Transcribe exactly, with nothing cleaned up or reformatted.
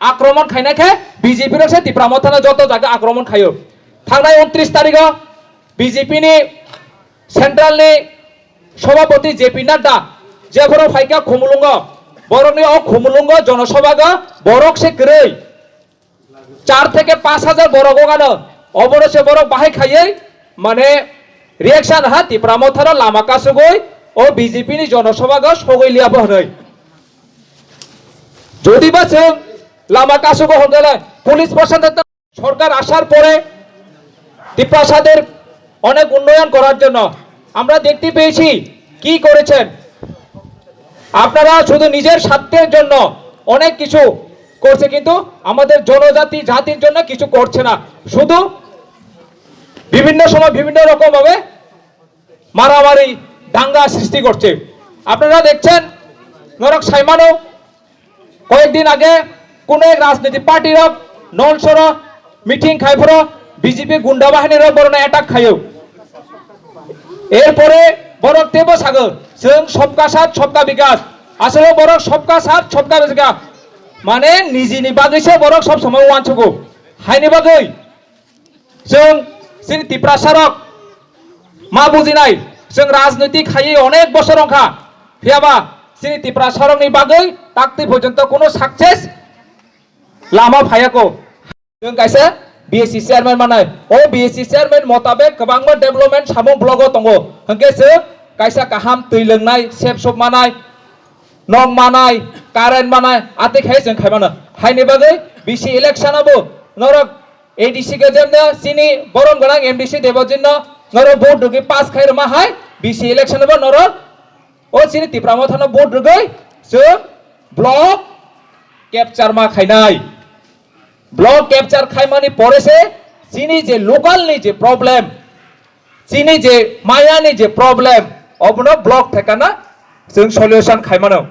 akromon khainai khe B J P rok se Tipra Mothano joto jaga akromon khaio. Thangnai untris tarigo B J P ni central ni sobhapoti J P Nadda jephuru phaikha Khumulungo, borokni o Khumulungo jonosobhago borok se kwrwi. Char theke panch hajar borok ogano, obono se borok bahai khaiwi, mane, reaction ha Tipra Mothano lama kasugwi o B J P ni jonosobhago sogwi liya bo hwnwi. Jodiba chwng lama kasugo hwnkhe police প্রশাসন, সরকার আসার পরে তিপ্রাসাদের অনেক উন্নয়ন করার জন্য আমরা দেখতে পেয়েছি কি করেছেন। আপনারা শুধু নিজের স্বার্থের জন্য অনেক কিছু করছে, কিন্তু আমাদের জনজাতি জাতির জন্য কিছু করছে না, শুধু বিভিন্ন সময় বিভিন্ন রকম ভাবে মারামারি দাঙ্গা সৃষ্টি করছে। আপনারা দেখছেন, নরক সাইমানো কয়েকদিন আগে কোন এক রাজনৈতিক পার্টির নলসর মিটিং খাইফুরো বিজেপি গুন্ডা বাহিনীর বড় অ্যাটাক খাইও। এরপরে বড় তেবো সাগো, जों सबका साथ सबका विकास। আসলে বড় सबका साथ सबका विकास মানে নিজেনি বাগৈসে বড় সব সময় ওয়ানসুগো। হাইনি বাগৈ जों chini Tiprasarok ma bujinai, जों rajniti khaiwi onek bosor wngkha, phiyaba chini Tiprasarokni bagwi taktwi porjonto kuno success lama phayakho. Chwng kaisa B S C chairman manai, o B S C chairman motabek kwbangma development samung blogo tongo, hwnkhe chwng kaisa kaham twi lwngnai, sep sop manai, nok manai, current manai, atwi khai chwng khaimano. Haini bagwi B C election abo norok A D C ke jemda chini borom gwnang M D C Debojit no norok vote rwgwi pass khai rwma hai B C election bo norok o chini Tipra Motha no vote rwgwi chwng block capture ma khainai. Block capture khaimani pore se chini je local ni je problem, chini je maya ni je problem, obono block thekana chwng solution khaimano.